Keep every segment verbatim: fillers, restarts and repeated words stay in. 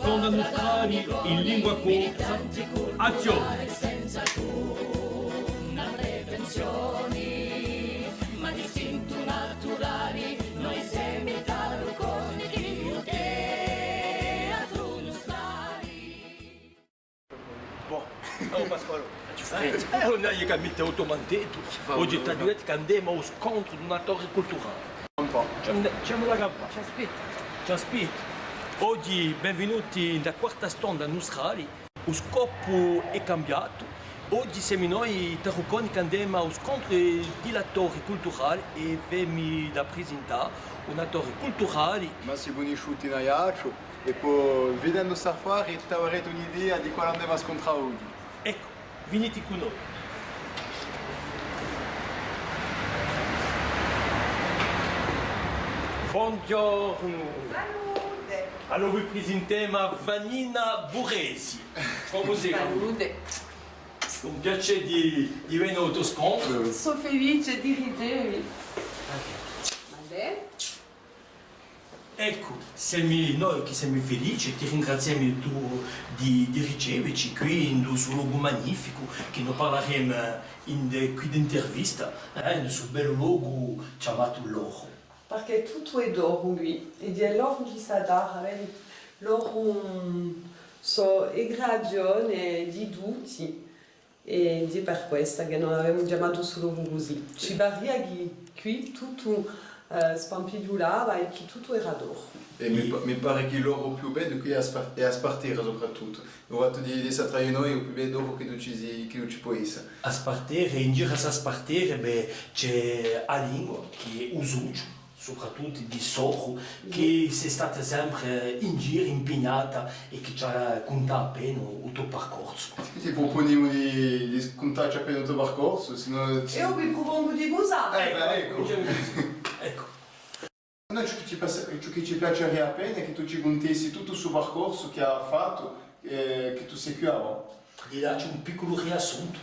Stonda nustrali in lingua corsa, azzione! Bon. Oh, Pasquale, eh, ùn hai chè à mette u to mantellu. Oghje t'aghju dettu chì andemu à u scontru d'un attore culturale. Ci ande-, ci andemu à campà. Ci aspetta. Ci aspetta. Oghje, benvenuti in a quarta stonda nustrali. U scopu hè cambiatu. Oghje semu noi, Tarruconi, chì andemu à u scontru di l'attori culturali è avemu da prisintà un attore culturale. Ma sì, cunisciuti in Aiacciu, è po, videndu st'affari, t'avarete un'idea di quale andemu à scuntrà oghje. Eccu, viniti cù noi. Bonghjornu. Salute. Allora vi prisintemu à Vanina Buresi. Cumu stai? Salute. Un piacè di, di vene à u to scontru. Sò felice di ricevemi. Eccu, semu noi chì semu felici, ti ringraziemu tù di, di riceveci quì in stu locu magnificu chì no parlaremu in de, quì d'intervista, eh, in stu bellu locu chjamatu l'oru. Perchè tuttu hè d'oru quì, è di l'oru ci s'addara, vedi, l'oru, mm, sò e creazione di tutti, è hè per quessa chì no l'avemu chjamatu stu locu cusì. Ci paria chì quì tuttu, eh, spampigliulava è chì tuttu era d'oru. È mi pa-, mi pare chì l'oru più beddu quì hè a spar-, hè a spartera soprattuttu. U fattu di, d'essa trà di noi, u più beddu chì tù ci si, chì tù ci pò essa. A spartera, in giru à sta spartera, bè, ci hè a lingua, chì hè u succiu, soprattuttu di Soru, chì sì stata sempre in giru, impignata è chì ci hà cuntatu appena u to parcorsu. Ti prupunimu di, di cuntacci appena u to parcorsu, sinnò... Eiu vi prupongu di cusà. Eh, bè, eccu. Eccu. Noi ciò chì ci piace, ciò chì ci piaceria appena hè chì tù ci cuntessi tuttu stu parcorsu chì hai fattu, eh, chì tù sì quì avà. Di dacci un picculu riassuntu.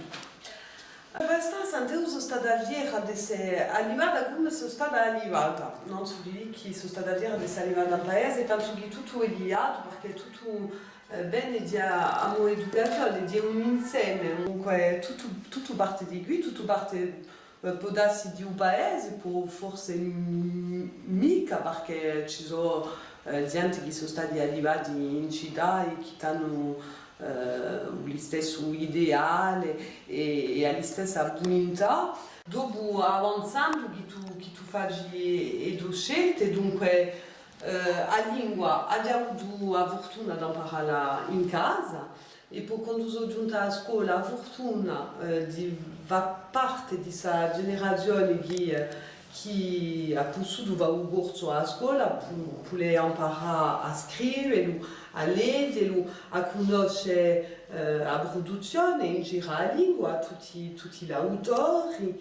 Abbastanza, eiu sò stata fiera d'esse allivata cum'è sò stata allivata. Ùn sò di chì sò stata fiera d'esse allivata in paese, pensu chì tuttu hè liatu, perchè tuttu, eh, vene di a, a mo educazione, di un inseme, dunque tuttu, tuttu parte di quì, tuttu parte Eh, pò dassi di u paese, pò forse m-, micca, perchè ci sò, eh, ghjente chì sò stati allivati in cità è chì t'anu, eh, u listessu ideale è, è a listessa vulintà. Dopu, avanzandu, chì tù, chì tù faci e to scelte, dunque, eh, a lingua, aghju avutu a furtuna d'amparalla in casa, È po quandu sò ghjunta à a scola, a furtuna, eh, di fà parte di sta generazione chì, eh, chì hà pussutu fà u corsu à a scola, pu-, pudè amparà à scrivelu, à leghjelu, à cunnosce, eh, a pruduzzione in giru à a lingua, tutti, tutti l'autori.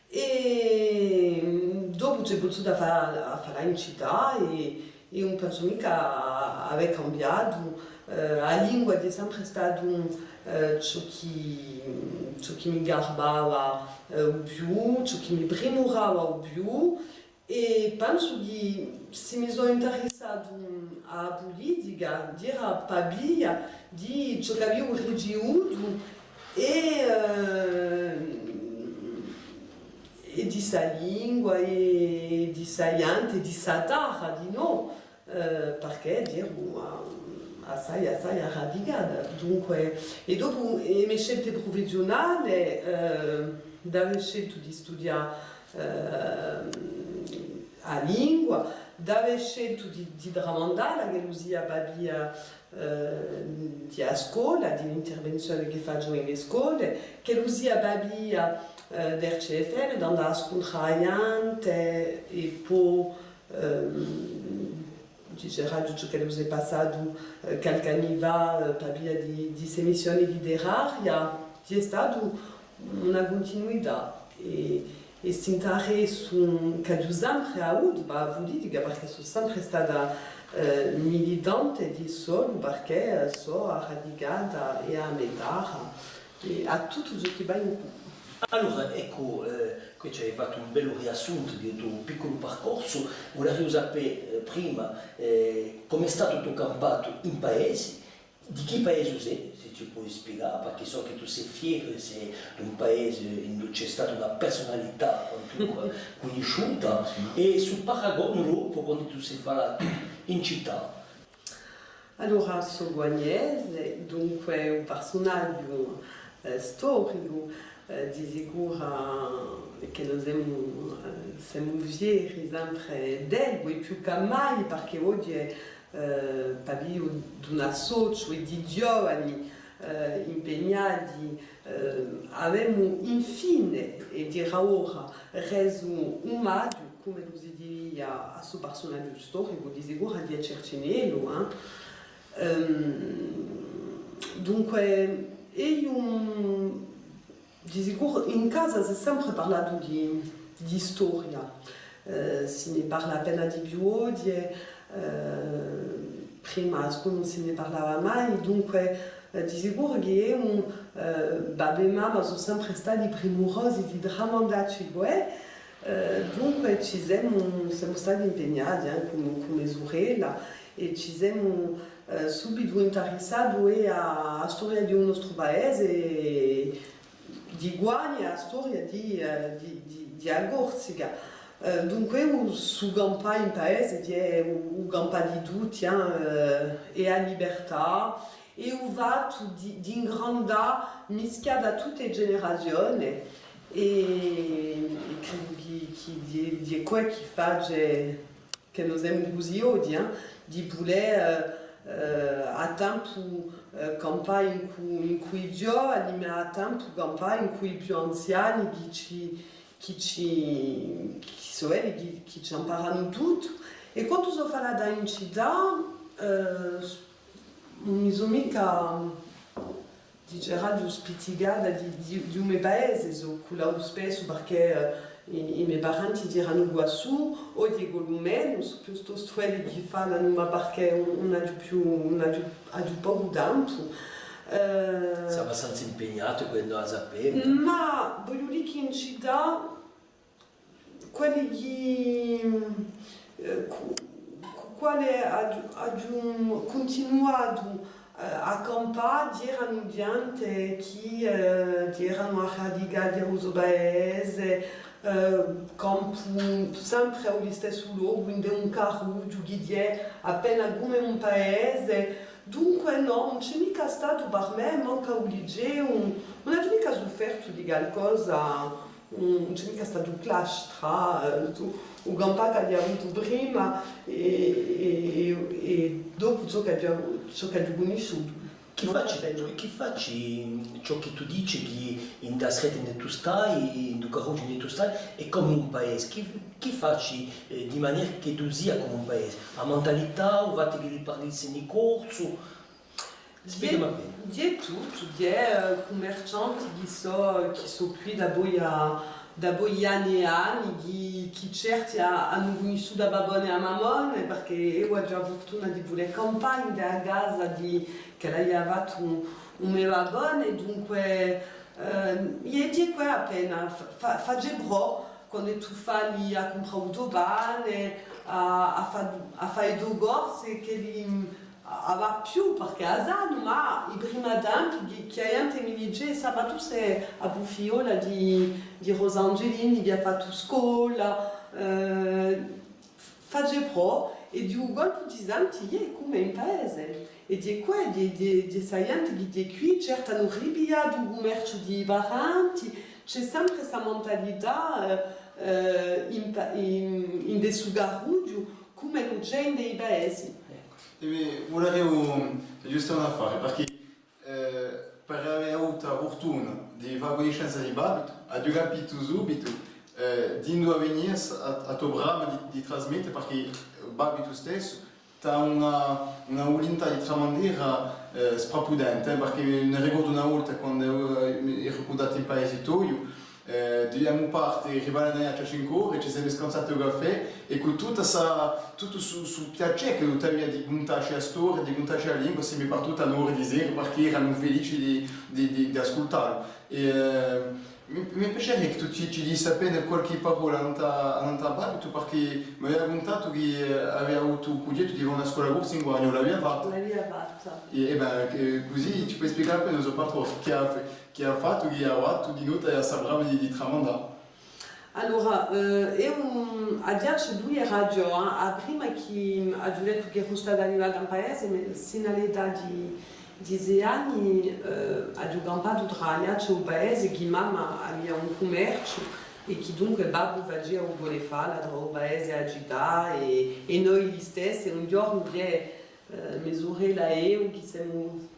È, mm, dopu ci hè vulsutu à fà, à fà in cità è, è ùn pensu micca à, à avè cambiatu, eh, a lingua hè sempre statu, eh, ciò chì, ciò chì mi garbava, eh, u più, ciò chì mi primurava u più, è pensu chì s'e mi sò interessatu à a pulitica, era pà via di ciò ch'aviu ricevutu è, eh, è di sta lingua, è di sta ghjente, di sta tarra, dinò, eh, perchè era, eh, assai, assai arradicata. Dunque, è dopu e me scelte prufessiunale, eh, d'avè sceltu di studià, eh, a lingua, d'avè sceltu di, di tramandalla, ch'ellu sia pà via eh, di a scola, di l'intervenzione chì facciu in e scole, ch'ellu sia pà via, eh, d'R C F M, d'andà à scuntrà a ghjente, è po, ehm, diceraghju ciò ch'ellu s'hè passatu, eh, qualchì annu fà, eh, pà via di, di st'emissione literaria, hè statu una cuntinuità è, è st'intaressu ch'aghju sempre avutu pà a pulitica, perchè sò sempre stata, eh, militante di solu, perchè, eh, sò arradicata è à a me tarra è à tuttu ciò chì và in cù. Allora, eccu, eh, quì ci ai fattu un bellu riassuntu di u to picculu parcorsu. Vuleria sapè, eh, prima, eh, cumu hè statu u to campatu in paesi, di chì paesi sè, s'è ci poi spiegà, perchè sò chì tù sè fieru, sè d'un paesi induve ci hè stata una persunalità quantunque cunnisciuta, è s'u paragonu dopu quandu tù sè falatu in cità. Allora, sò guagnese, dunque un parsunaghju, eh, storicu, eh, di sicuru chì no semu, eh, semu fieri sempre d'ellu, è più chè mai, perchè oghje, eh, pà via d'un associu è di ghjovani, eh, impegnati, eh, avemu infine, è era ora, resu umaghju, cum'ellu si duvia, à stu parsunaghju storicu, di sicuru, di Cercinellu, eh. Ehm, dunque, eiu, di sicuru, in casa s'hè sempre parlatu di, di storia. Eh, si ne parla appena di più oghje, eh, prima à a scola ùn si ne parlava mai, dunque, eh, di sicuru chì eiu, eh, babbu è mamma sò sempre stati primurosi di tramandacci què, eh, dunque ci semu, semu stati impegnati, eh, cum'è, cum'è surella, è ci semu, eh, subitu interessati, eh, à, à a storia di u nostru paese, di quandu a storia di, eh, di, di, di a Corsica. Eh, dunque, u, stu campà in paese, hè u, u campà di tutti, eh, eh, è a libertà, è u fattu di, d'ingrandà, mischiatu à tutte e generazione, è, è credu chì, chì, di, di què chì face chì no semu cusì oghje, eh, di vulè, eh, eh, à tempu, eh, campà incù, incù i ghjovani, ma à tempu campà incù i più anziani chì ci, chì ci, chì sò elli chì, chì ci amparanu tuttu. È quandu sò falata in cità, eh, s-, ùn mi sò micca diceraghju spizzicata di, di, di u me paese, sò cullata spessu perchè, eh, i, i me parenti eranu quassù, oghje collu menu, sò piuttostu elli chì falanu, ma perchè ùn, ùn aghju più, ùn aghju, aghju pocu tempu. Eh, Sì abbastanza impegnatu, quandu a sapemu. Ma vogliu dì chì in cità quelli chì, eh, cù, cù quale aghju, aghju cuntinuatu, eh, à campà, eranu ghjente chì, eh, eranu arradicati à u so paese, eh, campu sempre à u listessu locu, ind'un carrughju chì hè appena cum'è un paese. Dunque nò, ùn ci hè micca statu per mè, mancu à u liceu, ùn aghju micca suffertu di calcosa. Ùn, ùn ci hè micca statu clash trà, eh, u, u campà ch'aghju avutu prima è, è, è, è dopu ciò ch'aghju, ciò ch'aghju cunnisciutu. Chì faci, chì faci ciò chì tù dici chì in a stretta induve tù stai, in u carrughju induve tù stai, hè cum'è un paese? Chì, chì faci, eh, di manera chì tù sia cum'è un paese? A mentalità, u fattu chì li parli in corsu? Spiegami appena. Hè tuttu, hè, eh, cummercianti chì sò, chì sò quì dapoi, dapoi anni è anni, chì, chì certi a-, anu cunnisciutu à babbone è à mammone, perchè eiu aghju a furtuna di pudè campà in a casa di, chì l'avia fattu u, u me babbone, dunque, eh, hè, hè què appena, fa, fa, face prò, quand'è tù fali à cumprà u to pane, à, à fà, à fà e to corse, chì li, a, a và più, perchè a sanu, ma i primi tempi chì, chì a ghjente mi dice: «Sà, ma tù sè a figliola di, di Rosa Angelini, chì hà fattu scola», eh, face prò, è di u colpu ti senti, iè, cum'è in paese. È di què, di, di, di sta ghjente chì hè quì, certi anu ripigliatu u cummerciu di i parenti, ci hè sempre sta mentalità, eh, eh, in pa-, in, in stu carrughju, cum'ellu ci hè in i paesi. È mi vuleria ghjustà un affare, perchè, eh, per avè avutu a furtuna di fà cunniscenza di Babitu, aghju capitu subitu, eh, d'induve venia a, a to brama di, di trasmette, perchè Babitu stessu t'hà una, una vulintà di tramandera, eh, strapudente, eh, perchè mi ricordu una volta quandu, eh, eru cù Dati in paesi toiu, eh, duviamu parte, rivà in Aiacciu à cinque ore, ci semu scanzati u caffè, è cù tutta sta, tuttu stu, stu piacè ch'ellu t'avia di cuntacci a storia, di cuntacci a lingua, semu partuti à un'ora di sera, perchè eranu felici di, di, di, d'ascultallu. È, eh, Mi, mi piacerebbe chì tù ci, ci dissi appena qualchì parolla annant'à, annant'à Babitu, perchè m'avia cuntatu chì, eh, avia avutu u prughjettu di fà una scola corsa in Guagnu, l'avia fatta? L'avia fatta. È, è bè, eh, cusì ci poi spiegà appena u so parcorsu, chì hà, chì hà fattu, chì hà fattu di novu è hà sta brava di, di tramandà. Allora, eh, eiu, mm, aghju dui ragiò, eh. A prima chì, mm, aghju dettu chì sò stata allevata in paese, ma sinu à l'età di, di sei anni, eh, aghju campatu trà Aiacciu è u paese, chì mamma avia un cummerciu è chì dunque babbu facia u colefale trà u paese è a cità è, è noi listessi. Un ghjornu chì, eh, me surella è eiu, chì semu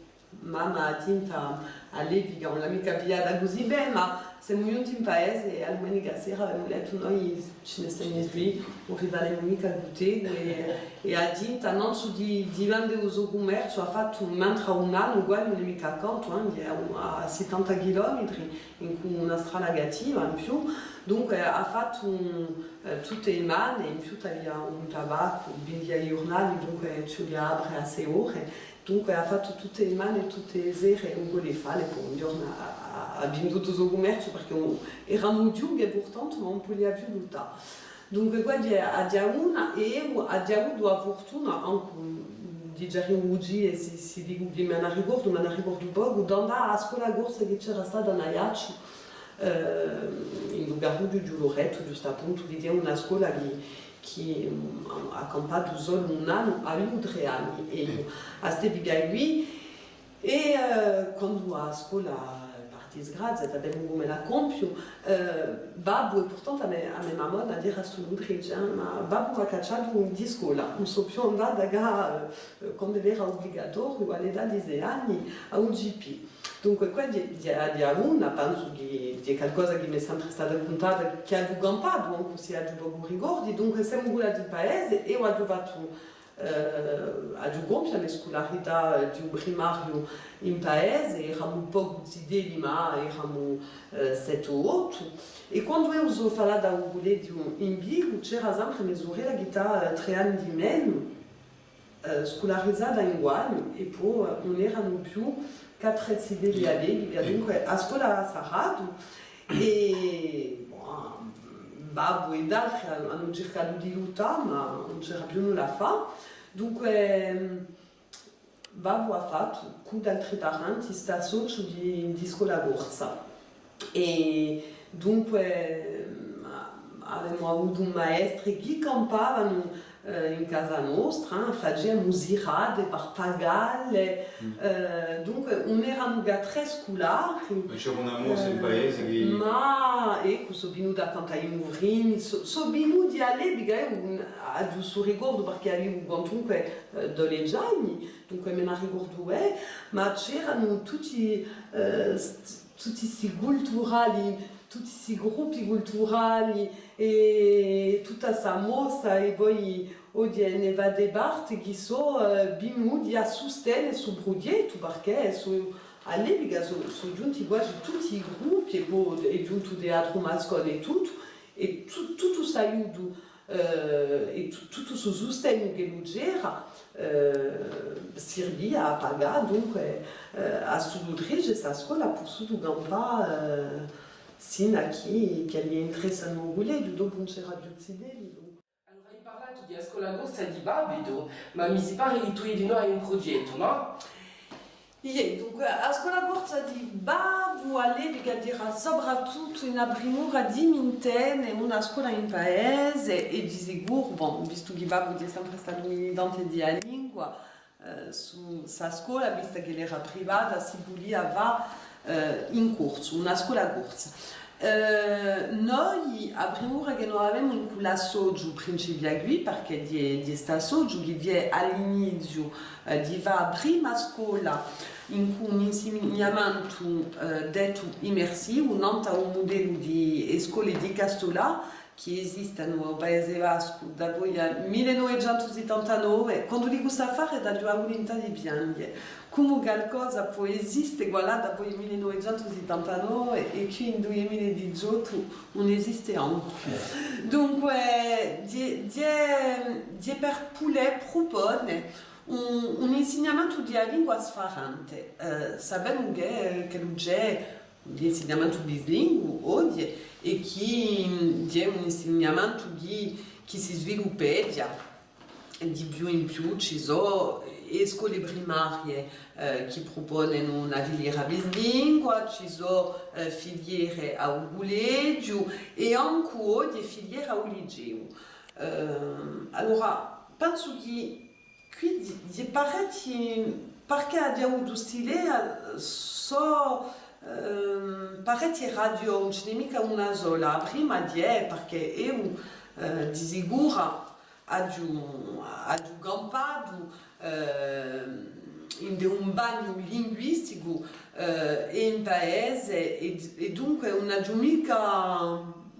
Mamma, a tinta, à l'epica, ùn l'hà micca pigliata cusì bè, ma semu ghjunti in paese è a dumenica sera avemu dettu: noi ci ne stemu quì, ùn riparemu micca cù tè, è, è a tinta, nanzu di, di vende u so cummerciu, hà fattu, mentre un annu, guai ùn hè micca accantu, eh, hè à, à settanta chilometri, incù una strada cattiva in più, dunque hà fattu, eh, tutte e mane, in più t'avia un tabaccu, vindia i ghjurnali, dunque ci vulia apre à sei ore. Dunque hà fattu tutte e mane, tutte e sere, u colefale, po un ghjornu hà, hà, hà vindutu u so cummerciu, perchè eramu ghjunghje purtantu, ma ùn pudia più luttà. Dunque, quì hè a diavuna, è eiu aghju avutu a furtuna, ancu, diceraghju, si, si dicu chì mi n'arricordu, mi n'arricordu pocu, d'andà à a scola corsa chì c'era stata in Aiacciu, eh, in u carrughju di u Loretu, ghjustappuntu, chì hè una scola chì chì, mm, hà campatu solu un annu, aviu trè anni, è à st'epica quì, è, eh, quandu a scola, per disgrazia, sapemu cum'ella hà compiu, eh, babbu, è purtantu a me, a me mammona era istitutrice, eh, ma babbu m'hà cacciatu di scola, ùn sò più andata chè, eh, quand'ellu era ubligatoriu, à l'età di sei anni, à u C P. Dunque, quì hè, hè, hè una, pensu chì hè qualcosa chì m'hè sempre stata cuntata, chì aghju campatu, ancu s'è aghju pocu ricordi. Dunque, semu culati in paese, eiu aghju fattu, eh, aghju compiu a me scularità, eh, di u primariu in paese, eramu pocu zitelli, ma eramu, eh, sette o ottu. È quandu eiu sò falata à u cullegiu in Vicu, c'era sempre me surella chì t'hà, eh, trè anni di menu, eh, scularizata in Guagnu, è po, eh, ùn eranu più chè trè zitelli à l'epica, dunque a scola hà sarratu, è, bon, babbu è d'altri anu, anu circatu di luttà, ma ùn c'era più nulla à fà. Dunque, mm, babbu hà fattu, cù d'altri parenti, st'associu di, di scola corsa. È dunque, mm, avemu avutu maestri chì campavanu, eh, in casa nostra, eh, facianu sirate per pagalli, eh, dunque ùn eranu chè trè sculari. Ma c'era una mossa in paese chì... Ma, eccu, sò vinuti à cantà i Muvrini, sò, sò vinuti à l'epica, eiu aghju stu ricordu perchè aviu quantunque, eh, dodeci anni, dunque mi n'arricordu, eh, ma c'eranu tutti, eh, st-, tutti sti culturali, tutti sti gruppi culturali è tutta sta mossa, è po oghje ne fate parte, chì sò, eh, vinuti à sustene stu prughjettu, perchè sò, à l'epica sò, sò ghjunti guasi tutti i gruppi, è po hè ghjuntu u Teatru Mascone è tuttu, è tu-, tuttu st'aiutu, eh, è tu-, tuttu stu sustegnu ch'ellu c'era, eh, sirvia à pagà, dunque, eh, a stitutrice, sta scola hà pussutu campà, eh, sinu à chì, chì avia interesse à u cullegiu, dopu ùn c'era più zitelli, dunque. Allora, hai parlatu di a scola corsa di Babitu, ma mi si pare chì tù dinò hai un prughjettu, nò? Iè, dunque, a scola corsa di babbu, à l'epica, era sopratuttu una primura di mintene una scola in paese, è di sicuru, bon, vistu chì babbu hè sempre statu militante di a lingua, eh, stu, sta scola, vista ch'ella era privata, si pudia fà, eh, in corsu, una scola corsa. Eh, noi, a primura chì no avemu incù l'associu principia quì, perchè hè, hè st'associu chì hè à l'iniziu, eh, di fà a prima scola incù un insignamentu, eh, dettu immersivu, nant'à u mudellu di e scole di Castolà, chì esistenu à u Paese Bascu dapoi u mille novecentu settantanove, quandu dicu st'affare t'aghju a vulintà di pianghje. Cumu calcosa pò esiste, voilà, dapoi u mille novecentu settantanove è quì in dui mila è diciottu ùn esiste ancu. Dunque, hè, hè, hè per pudè prupone un, un insignamentu di a lingua sfarente. Eh, sapemu chì, ch'ellu ci hè L'insignamentu bislinguu oghje hè chì, mm, hè un insignamentu chì, chì si sviluppeghja di più in più, ci sò e scole primarie, eh, chì pruponenu una filiera bislingua, ci sò, eh, filiere à u cullegiu è ancu oghje filiere à u liceu. Eh, allora, pensu chì quì di, di parechji, parchì aghju avutu st'idea, sò, ehm, parechje radiò, ùn ci n'hè micca una sola. A prima hè, parchì eiu, eh, di sicura aghju, aghju campatu, ehm, in un bagnu linguisticu, eh, è in paese, è, è dunque ùn aghju micca,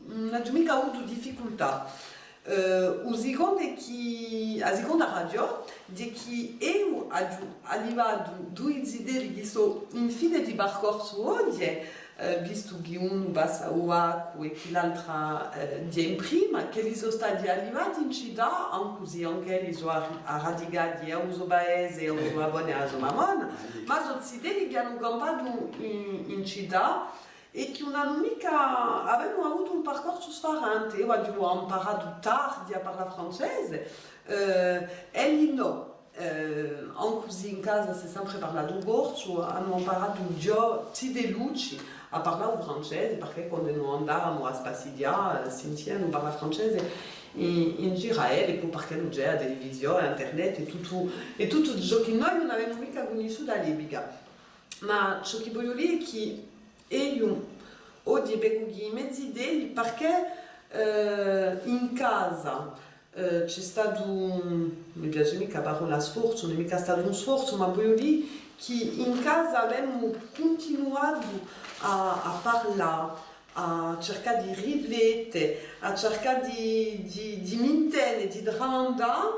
ùn aghju micca avutu difficultà. Eh, u sicondu hè chì, a siconda radiò, hè chì eiu aghju allivatu dui zitelli chì sò in fine di parcorsu oghje, eh, vistu chì unu passa u baccu è chì l'altra, eh, hè in prima, ch'elli sò stati allivati in cità, ancu s'è anch'elli sò arri-, arradicati à u so paese, à u so babbone è à a so mammona, ma sò zitelli chì anu campatu in, in cità, è chì ùn anu micca, avemu avutu un parcorsu sfarente. Eiu aghju amparatu tardi à parlà francese, eh, elli nò. Eh, ancu s'è in casa s'hè sempre parlatu corsu, anu amparatu ghjà zitellucci à parlà u francese, parchì quandu no andavamu à spassighjà, eh, sintianu parlà francese in, in giru à elli, è po parchì ci hè a televisione, internet è tuttu, è tuttu ciò chì noi ùn avemu micca cunnisciutu à l'epica. Ma ciò chì vogliu dì hè chì eiu oghje vecu chì i me zitelli, parchì, eh, in casa, eh, ci hè statu, ùn mi piace micca a parolla sforzu, ùn hè micca statu un sforzu, ma vogliu dì chì in casa avemu cuntinuatu à, à parlà, à circà di riflette, à circà di, di, di mintene, di tramandà,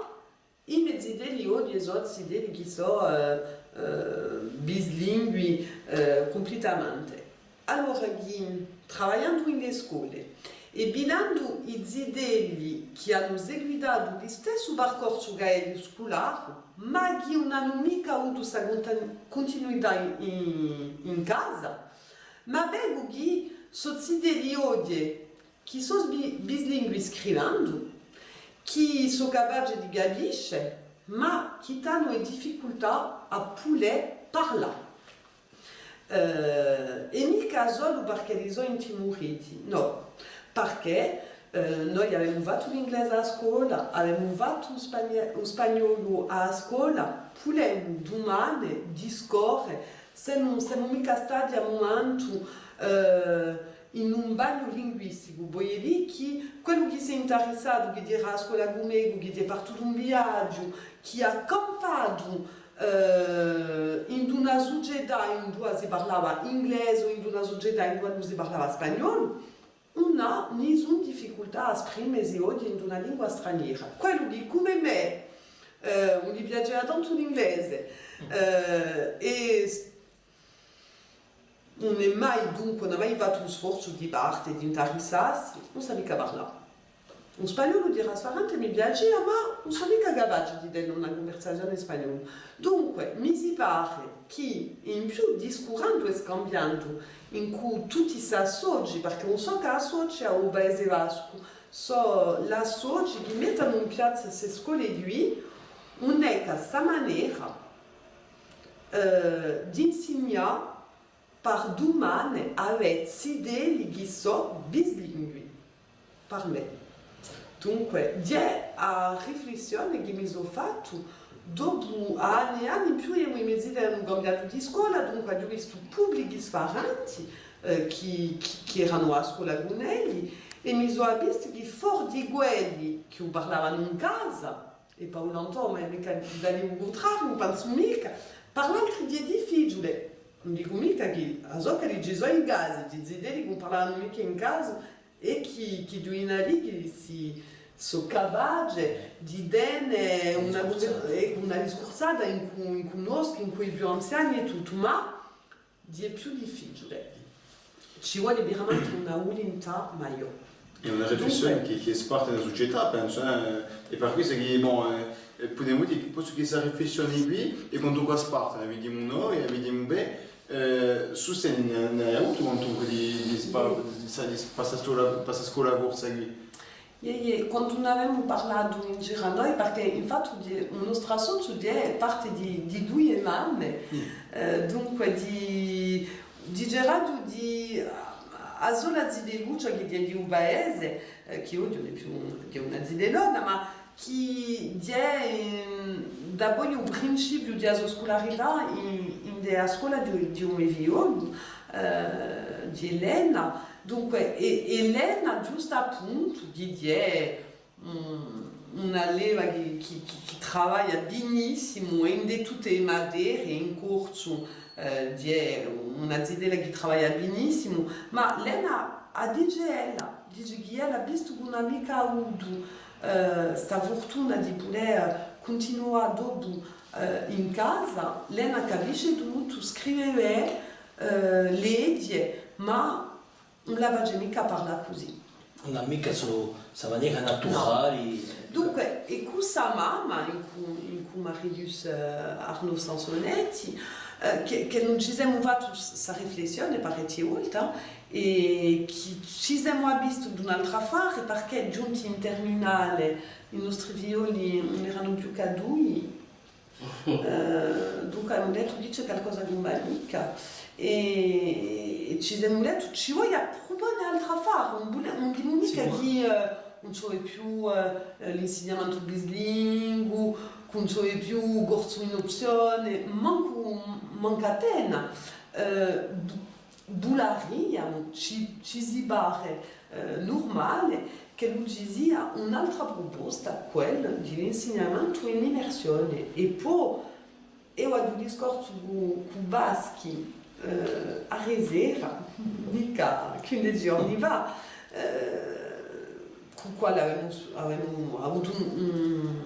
i me zitelli oghje sò zitelli chì sò, eh, eh, bislingui, eh, cumplittamente. Allora chì, travagliendu in e scole è videndu i zitelli chì anu seguitatu listessu parcorsu chè elli sculare, ma chì ùn anu micca avutu sta cuntan-, cuntinuità in, in, in casa, ma vecu chì sò zitelli oghje chì sò bi-, bislingui scrivendu, chì sò capaci di capisce, ma chì t'anu e difficultà à pudè parlà. Eh, è micca solu parchì elli sò intimuriti, nò, parchì, eh, noi avemu fattu l'inglese à a scola, avemu fattu u spagn-, u spagnolu à a scola, pudemu dumane discorre, semu, semu micca stati à mumentu, eh, in un bagnu linguisticu, vogliu dì chì quellu chì s'hè intarissatu, chì era à a scola cù mè, chì hè partutu in viaghju, chì hà campatu, eh, in una sucetà induva si parlava inglese o in una sucetà induva si parlava spagnolu, ùn hà nisun difficultà à sprimesi oghje in una lingua straniera. Quellu chì, cum'è mè, eh, ùn li piaceva tantu l'inglese, eh, è s-, ùn hè mai, dunque, ùn hà mai fattu u sforzu di parte, d'intarissassi, ùn sà micca parlà. U spagnolu di rasfarante mi piacia, ma ùn sò micca capace di tene una cunversazione in spagnolu. Dunque, mi si pare chì, in più, discurrendu è scambiendu incù tutti st'associ, parchì ùn sò chè associ à u Paese Bascu, sò l'associ chì mettenu in piazza ste scole quì, ùn hè chè sta manera, eh, d'insignà par dumane avè zitelli chì sò bislingui, par mè. Dunque, hè a riflissione chì mi sò fattu dopu anni è anni, in più eiu i me zitelli anu cambiatu di scola, dunque aghju vistu publichi sfarenti, eh, chì, chì, chì eranu à a scola cun elli, è mi sò avvistu chì for di quelli chì u parlavanu in casa, è Paulu Antò, ma hè micca da dì u cuntrariu, ùn pensu micca. Par l'altri hè difficiule. Ùn dicu micca chì, a sò chì ci sò i casi di zitelli chì ùn parlavanu micca in casa è chì, chì dui in alì chì si, sò capaci di tene una, una discursata incù, incù noschi, incù i più anziani è tuttu, ma hè più difficiule. Ci vole veramente una vulintà maiò. Hè una riflessione chì, chì hè sparta in a sucetà, pensu, eh, è par quessa chì, bon, eh, eh, pudemu dì chì pensu chì sta riflessione quì, hè quantunque sparta, a vidimu noi, a vidimu bè, Eh, sustenu n'hai, n'hai avutu quantunque di, di spa-, di sta, di, pà sta scola, pà sta scola corsa quì? Iè, iè, quandu n'avemu parlatu in giru à noi, perchè infatti u nostru associu hè parte di, di duie mamme, eh, dunque di, di Gerardu, di a sola zitelluccia chì hè di u paese, eh, chì oghje ùn hè più, chì hè una zitellona, ma chì hè, ehm, dapoi u principiu di a so scularità in, in a scola di, di u me figliolu, eh, di Elena. Dunque, è, Elena, ghjustu à puntu, chì hè, mm, una leva chì, chì, chì, chì travaglia benissimu, è in tutte e materie, in corsu, eh, hè una zitella chì travaglia benissimu, ma Lena a dice ella, dice chì ella, vistu chì ùn hà micca avutu, eh, sta furtuna di pudè, eh, cuntinuà dopu, eh, in casa, Lena capisce tuttu, scrive bè, eh, leghje, ma ùn la face micca parlà cusì. Ùn hà micca sta, sta manera naturale. Nò. Dunque, è cù sta mamma, incù, incù Marilus, eh, Arnaud Sansonetti, eh, chì, chì no ci semu fattu s-, sta riflessione parechje volte, eh, è chì ci semu avvisti d'un'altra affare, perchè ghjunti in terminale, i nostri figlioli ùn eranu più chè dui, eh, dunque, emu dettu, chì ci hè calcosa chì ùn và micca. È, è ci semu dettu, ci vole à pruvà un'altra affare, ùn vole-, ùn dimu micca chì, eh, ùn ci vole più, eh, l'insignamentu bislinguu, chì ùn ci vole più corsu in opzione, mancu, mancu appena. Eh, vulariamu, ci, ci si pare, eh, nurmale ch'ellu ci sia un'altra pruposta, quella di l'insignamentu in immersione. È po, eiu aghju discorsu cù, cù Baschi, eh, arisera, micca quindeci ghjorni fà, eh, cù u quale avemu, avemu avutu un, un,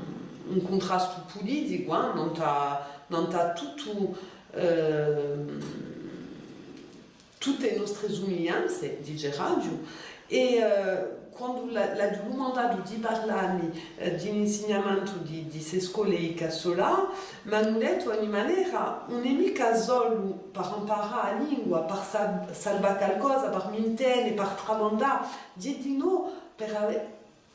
un cuntrastu puliticu, eh, nant'à, nant'à tuttu, eh, tutte e nostre sumiglianze, diceraghju, è, eh, quandu l'a-, l'aghju dumandatu di parlà mi, eh, di l'insignamentu di, di ste scole chì sò là, m'anu dettu, à ogni manera, ùn hè micca solu per amparà a lingua, per sa-, salvà calcosa, per mintene, per tramandà, hè dinò per avè,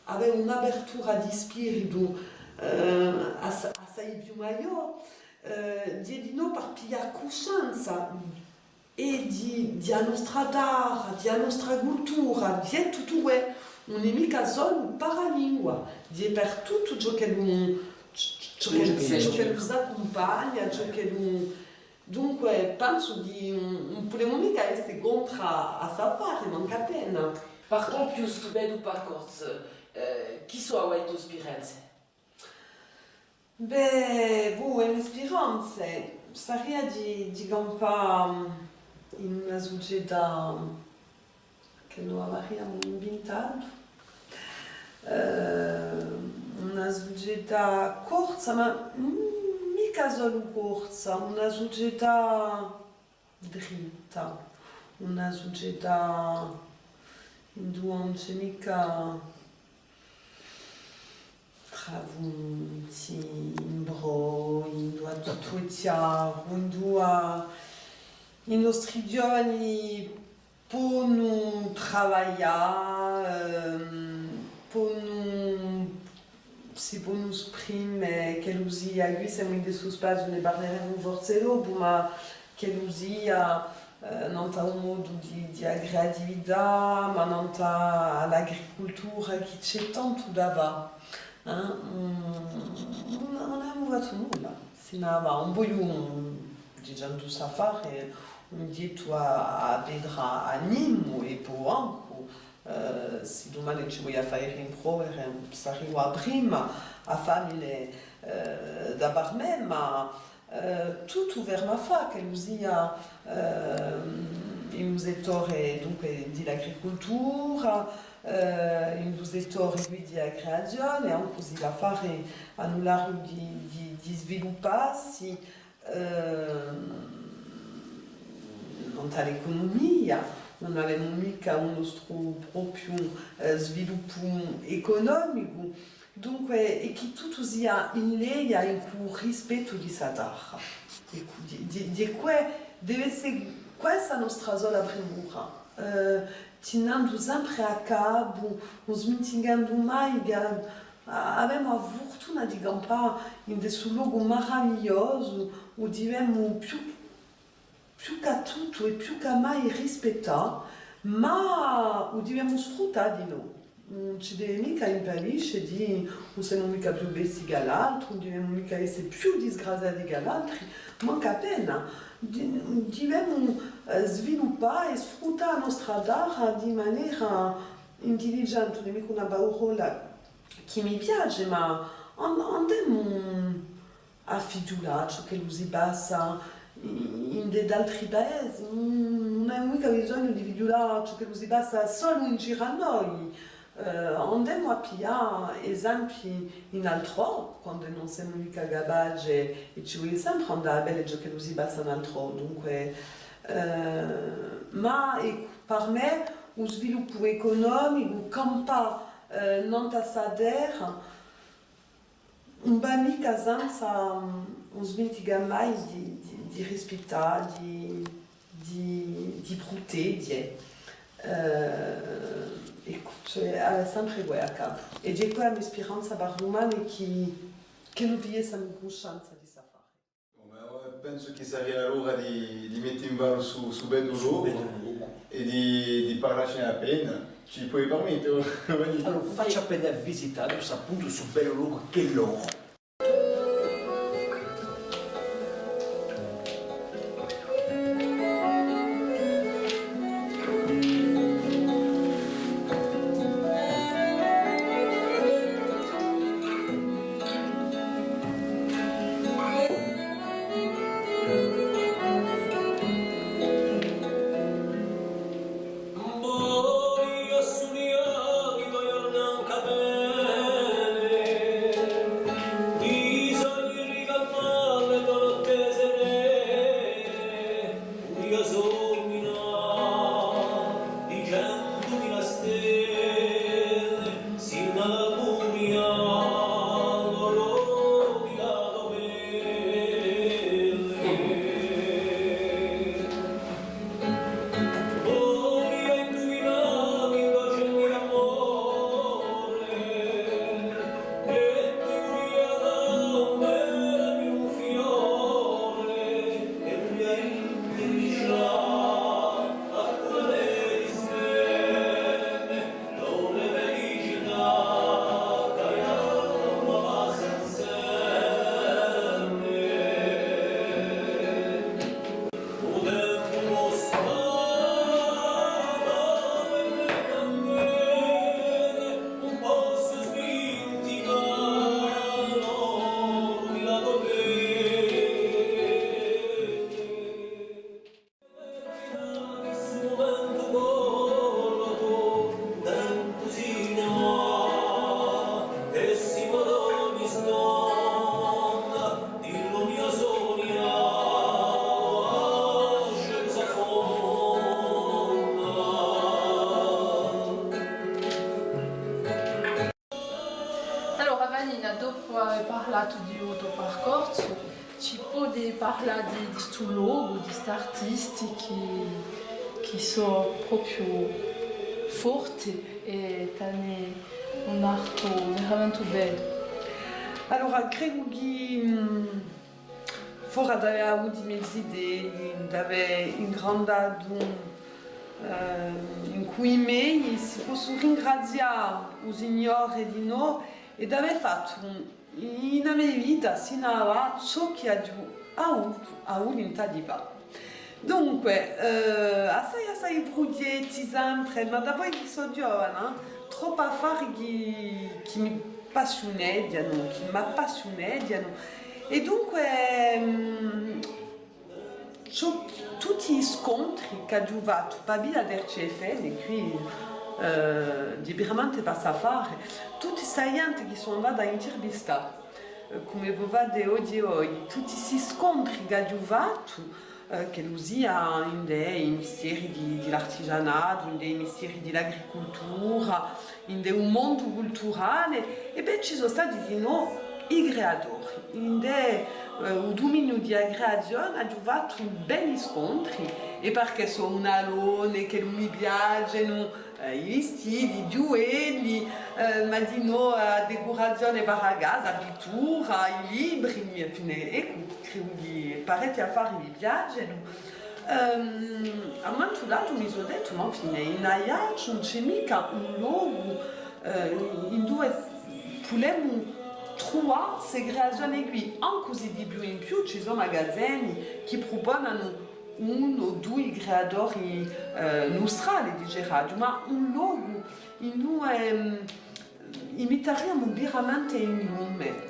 avè un'apertura di spiritu, eh, assa-, assai più maiò, eh, hè dinò per piglià cuscenza è di, di a nostra tarra, di a nostra cultura, di tuttu què, ùn hè micca solu per a lingua, hè per tuttu ciò ch'ellu, ciò ch'ellu, ciò ch'ellu s'accumpagna, ciò ch'ellu, dunque, pensu chì ùn, ùn pudemu micca esse contr'à, à st'affare, mancu appena. Per compie stu beddu parcorsu, eh, chì sò avà e to spirenze? Bè, bò, e me spirenze saria di, di campà in una sucetà chì no avariamu invintatu, eh, una sucetà corsa, ma, mm, micca solu corsa, una sucetà dritta, una sucetà induva ùn ci hè micca trafunti, imbrogli, induva tuttu hè chjaru, induva i nostri ghjovani ponu travaglià, ehm, ponu, si ponu sprime, ch'ellu sia, quì semu in stu spaziu, ne parleremu forse dopu, ma ch'ellu sia, eh, nant'à u mondu di, di a creatività, ma nant'à l'agricultura, chì ci hè tantu da fà, eh? Ùn, ùn, ùn avemu fattu nulla, sin'à avà, ùn vogliu, dicendu st'affare, ùn ghjettu a, a petra à nimu, è po ancu, eh, sì dumane ci vogliu à fà e rimprovere, sarriu a prima à fammile, eh, da par mè, ma, eh, tuttu ferma à fà, ch'ellu sia, eh, in u settore, dunque, di l'agricultura, eh, in u settore quì di a creazione, ancu s'è l'affare anu l'ariu di, di, di sviluppassi, ehm, nant'à l'ecunumia, ùn avemu micca u nostru propiu, eh, sviluppu ecunomicu. Dunque, è chì tuttu sia in leia incù u rispettu di sta tarra. Eccu, di, di, di què deve esse questa a nostra sola primura. Eh, tinendu sempre à capu, ùn sminticandu mai chì a-, avemu a furtuna di campà in stu locu maravigliosu, u duvemu più più chè tuttu è più chè mai rispettà, ma u duvemu sfruttà dinò. Ùn ci deve micca impedisce di, ùn semu micca più bestii chè l'altri, ùn duvemu micca esse più disgraziati chè l'altri, mancu appena. Di-, duvemu, eh, sviluppà è sfruttà a nostra tarra di manera intelligente, ùn hè micca una parolla chì mi piace, ma an-, andemu à fighjulà ciò ch'ellu si passa in, in d'altri paesi, ùn, ùn avemu micca bisognu di fighjulà ciò ch'ellu si passa solu in giru à noi. Eh, andemu à piglià esempii in altrò, quandu ùn semu micca capaci, è ci vole sempre andà à vede ciò ch'ellu si passa in altrò, dunque, eh, ma eccu, per mè, u sviluppu ecunomicu, campà, eh, nant'à sta terra, ùn và micca senza, mm, ùn sminticà mai di, di, di rispittà, di, di, di pruteghje. Eh, eccu, cioè, avè sempre què à capu. È ghjè què a me spiranza per dumane chì, chì no pigliessemu cuscenza di st'affare. Bon, ma avà pensu chì saria l'ora di, di mette in ballu stu, stu beddu locu è di, di parlà ci n'hè appena. Ci poi permette, o Vanni? Allora, facci appena visità, appuntu, stu beddu locu chì hè l'oru. Allora, Vanina, dopu avè parlatu di u to parcorsu, ci poi parlà di, di stu locu, di st'artisti chì, chì sò propiu forti è t'ani un artu veramenti beddu. Allora, credu chì, mm, fora d'avè avutu i me zitelli, d'avè ingrandatu, eh, incù i mei, si possu ringrazià u Signore dinò è d'avè fattu in a me vita, sinu à avà, ciò chì aghju avutu a vulintà di fà. Dunque, eh, assai, assai prughjetti sempre, ma da poi chì sò ghjovana, troppu affari chì, chì mi passiuneghjanu, chì m'appassiuneghjanu. È dunque, mm, ciò, tutti i scontri ch'aghju fattu pà via d'R C F M, quì, eh, liberamente pà st'affare, tutta sta ghjente chì sò andata à intervistà, eh, cum'è vo fate oghje voi, tutti sti scontri ch'aghju fattu, eh, ch'ellu sia ind'è i mistieri di, di l'artigianatu, ind'è i mistieri di l'agricultura, Ind'è u mondu culturale, è bè, ci sò stati dinò i creatori. Ind'è, eh, u duminiu di a creazione aghju fattu belli scontri, è parchì sò una donna chì mi piacenu, eh, i vistiti, i ghjuvelli, eh, ma dinò a decurazione per a casa, a pittura, i libri, infine, eccu, credu chì parechji affari mi piacenu. Ehm, à un mumentu datu mi sò dettu, ma infine, in Aiacciu ùn ci hè micca un locu, eh, induve pudemu truvà ste creazione quì, ancu s'è di più in più ci sò magazeni chì pruponenu unu o dui creatori, eh, nustrali, diceraghju, ma un locu induve, ehm, i mittariamu veramente in lume.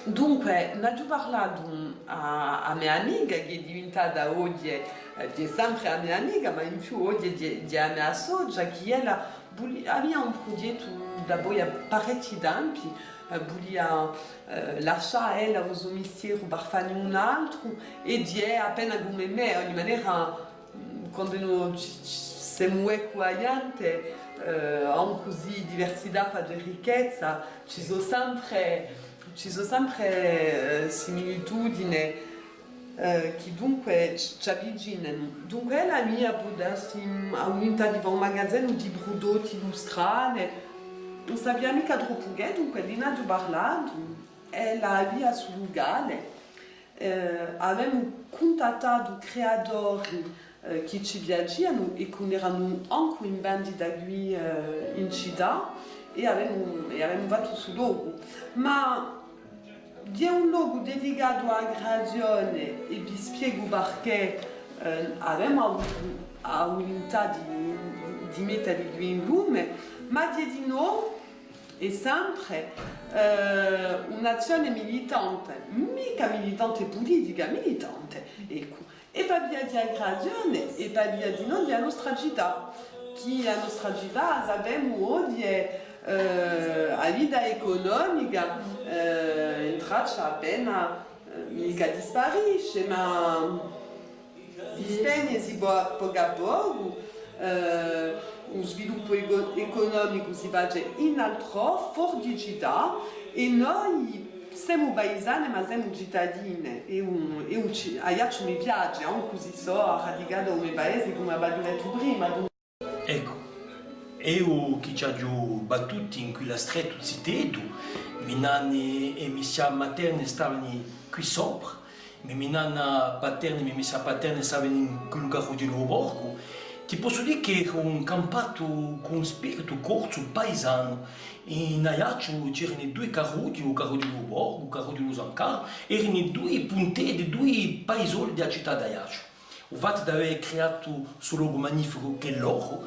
Dunque, n'aghju parlatu à, à a me amica, chì hè diventata oghje, eh, hè sempre a me amica, ma in più oghje hè, hè a me socia, chì ella vuli-, avia un prughjettu dapoi parechji tempi, eh, vulia, eh, lascià ella u so mistieru per fanne un altru, è hè appena cum'è mè, d'ogni manera, quandu no ci, ci, semu equivalenti, eh, ancu s'è diversità face ricchezza, ci sò sempre, ci sò sempre, eh, similitudini, eh, chì dunque ci, ci avvicinanu. Dunque, ella mia pò dassi, mm, a vulintà di fà un magazinu di prudotti nustrali, ùn sapia micca troppu chè, dunque, di n'aghju parlatu, ella avia stu lucale. Eh, avemu cuntattatu creatori, eh, chì ci piacianu è chì ùn eranu ancu in vendita quì, eh, in cità, è avemu, è avemu fattu stu locu. Ma hè un locu dedicatu à a creazione, è vi spiegu parchì, eh, avemu avutu a vulintà di, di, di mettali quì in lume, ma hè dinò è sempre, eh, un'azzione militante, micca militante pulitica, militante, eccu. È pà via di a creazione, è pà via dinò di a nostra cità, chì a nostra cità, a sapemu oghje, eh, a vita ecunomica, eh, hè in traccia appena, eh, micca di sparisce, ma di spegnesi po-, pocu à pocu, eh, u sviluppu eco-, ecunomicu si face in altrò, fora di cità, è noi semu paisane, ma semu citadine, è u, è u ci-, Aiacciu mi piace, ancu s'è sò arradicata à u me paese, cum'è aghju dettu prima. Eccu, eiu chì ci aghju battutu in quella stretta ziteddu, me nanni è me zia materni stavani quì sopra, me, me nanna paterna è me, me zia paterna stavani in quellu carrughju di u Borgu, ti possu dì chì eru incampatu cù un spiritu corsu paisanu. In Aiacciu c'erani dui carrughji, u carrughju di u Borgu, u carrughju di u San Carlu, erani dui punteddi, dui paisoli di a cità d'Aiacciu. U fattu d'avè creatu stu locu magnificu ch'hè l'Orgu,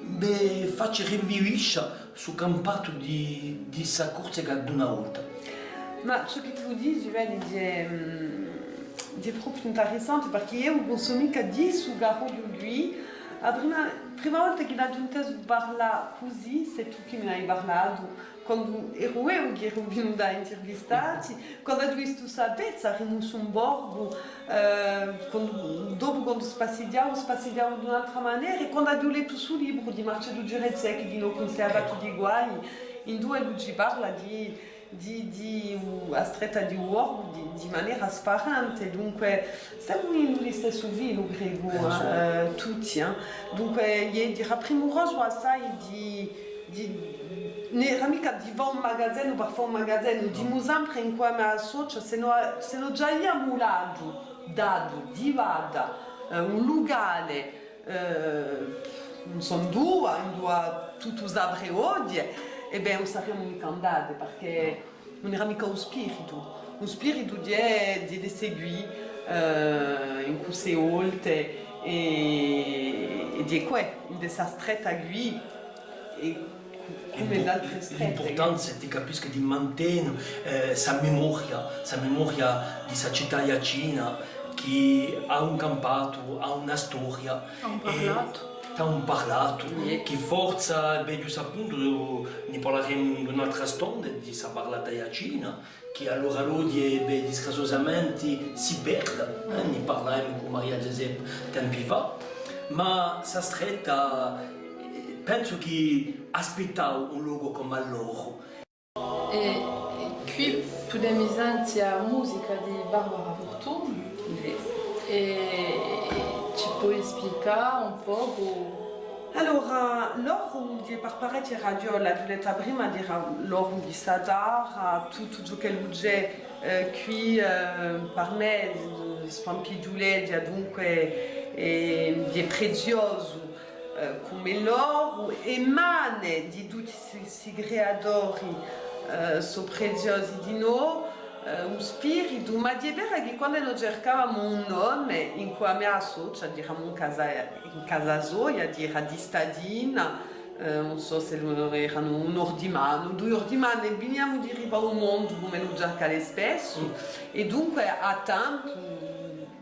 mi faci rinviviscia stu campatu di, di sta Corsica d'una volta. Ma ciò chì tù dici, vedi, hè, mm, hè propiu interessante, parchì eiu ùn sò micca di stu carrughju quì. A prima, prima volta chì l'aghju intesu parlà cusì, sè tù chì mi n'hai parlatu, quandu eru eiu chì eru vinuta à intervistatti, quandu aghju vistu sta pezza, Rimusciu in Borgu, eh, quandu, dopu quandu spassighjavu, spassighjavu d'un'altra manera, è quandu aghju lettu stu libru di Marcellu Girezzetti, chì no cunsigliava tutti quanti, induve ellu ci parla di, di, di u, a stretta di u Borgu, di, di manera sparente, dunque, semu in u listessu filu, credu, eh, tutti, eh. Dunque, hè, era primurosu assai di, di, ùn era micca di fà un magazinu per fà un magazinu, dimu sempre incù a me socia, s'è no, s'è no ci aviamu datu, datu, di vada, eh, un lucale, eh, ùn sò induva, induva tuttu s'apre oghje, è bè, ùn sariamu micca andate, parchì ùn era micca u spiritu. U spiritu hè, hè di seguì, eh, incù ste volte è, è di què, di sta stretta quì, è cum'è d'altre strette. L'importanza, ti capiscu, di mantene, eh, sta memoria, sta memoria di sta cità aiaccina chì hà un campatu, hà una storia. Hà un parlatu. T'hà un parlatu, chì forse, bè, ghjustu à puntu, ne parlaremu in un'altra stonda, di sta parlata aiaccina, chì à l'ora d'oghje, bè, disgraziosamente si perde, eh, ne parlavemu cù Maria Ghjuseppa tempi fà, ma sta stretta, eh, Pensu chì aspittava un locu cum'è l'Oru. È, è quì pudemu sente a musica di Barbara Furtuna. Sì. È, è ci poi spiegà un pocu? Allora, l'Oru, hè par parechje ragioni, l'hà detta prima, era l'Oru di sta tarra, tuttu ciò ch'ellu ci hè, eh, quì, eh, par mè, eh, spampighjuleghja, dunque, eh, hè preziosu, eh, cum'è l'oru, è mane di tutti sti, sti creatori, eh, sò preziosi dinò, eh, u spiritu, ma hè vera chì quandu no circavamu un nome, incù a me socia, eramu in casa, in casa soia, era di Stadina, eh, ùn sò s'ellu era un Ordimanu, dui Ordimani, è viniamu di rivà à u mondu, cum'ellu ci hè spessu, è dunque à tempu,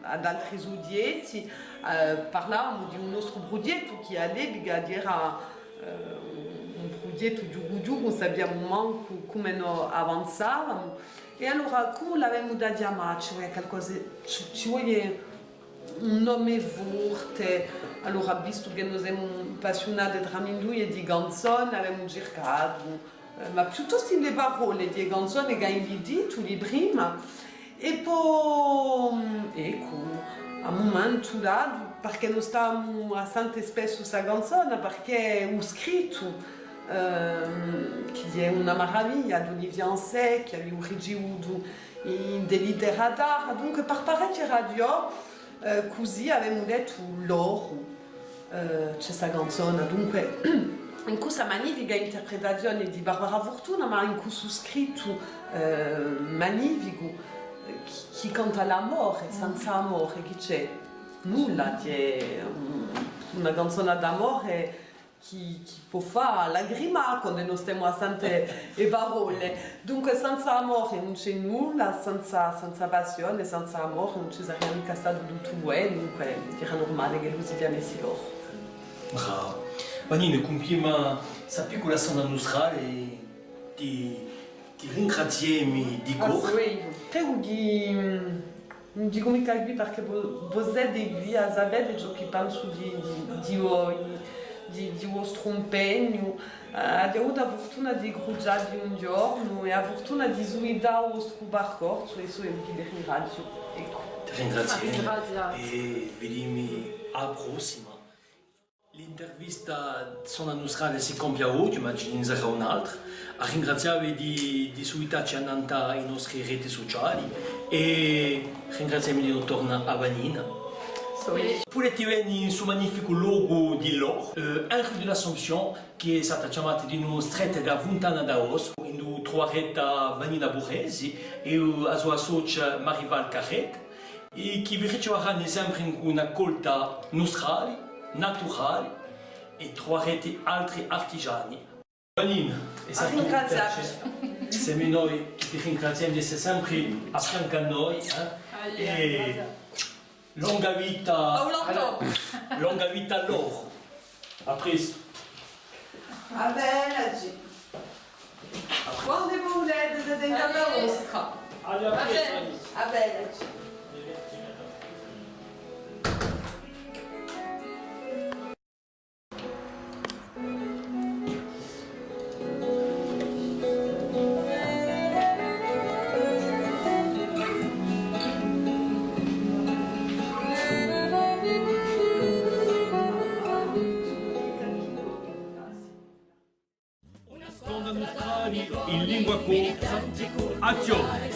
ad altri sughjetti, eh, parlavamu di un nostru prughjettu chì à l'epica era, eh, un prughjettu ghjucu ghjucu, ùn sapiamu mancu cumu no avanzavamu. È allora, cumu l'avemu da chjamà? Ci vole calcosa, ci, ci vole un nome forte. Allora, vistu chì no semu appassiunate tramindui di canzone, avemu circatu, eh, ma piuttostu in e parolle di e canzone chè in i tituli prima. È po, eccu, à un mumentu datu, perchè no stavamu à sente spessu sta canzona, perchè u scrittu, ehm, chì hè una maraviglia, d'Olivier Ancey, chì aviu ricevutu in Delitera Tarra, dunque par parechje radio, eh, cusì avemu dettu l'oru, eh, ci hè sta canzona, dunque, in questa magnifica interpretazione di Barbara Furtuna, ma in quessu scrittu, eh, magnificu, eh, chì, chì canta l'amore, senza amore, chì ci hè? Nulla, hè un, una canzona d'amore chì, chì pò fà lagrimà quandu no stemu à sente e parolle. Dunque, senza amore ùn ci hè nulla, senza, senza passione, senza amore ùn ci saria micca statu tuttu què, dunque, era nurmale ch'ellu si chjamessi l'oru. Brava. Vanina, cumpiemu sta piccula sonda nustrale, ti, ti ringraziemu di core. Credu chì, mm, Ùn dicu micca quì perchè vo, vo site quì à sapè ciò chì pensu di, di, di voi, di, di vostru impegnu. Eh, avete avutu a furtuna di cruciavvi un ghjornu è a furtuna di suità u vostru parcorsu è sò eiu chì vi ringraziu. Eccu. Ti ringraziu. È vidimu à a prossima. L'intervista Sonda Nustrale si compie oghje, ma ci ne sarà un'altra. À ringraziavvi di, di suitacci annant'à i nostri reti suciali è ringraziemu di torna à Vanina. Pudeti veni in stu magnificu locu di l'oru, eh, in rue de l'Assomption, chì hè stata chjamata dinù Stretta di a Funtana d'Aostu, induva truvareti Vanina Buresi è a so socia Marival Carret. È chì vi ricevarani sempri cù un'accolta nustrali, naturali, è truvareti altri artigiani. Vanina, hè statu un piacè. Semu noi chì ti ringraziemu d'esse sempri à fiancu à noi, eh? È longa vita, longa vita à l'oru. À prestu. À vedeci. Quandu vulete, site in casa vostra. Allez, à prestu. À vedeci. Una sonda nustrali in lingua corsa. Azzione!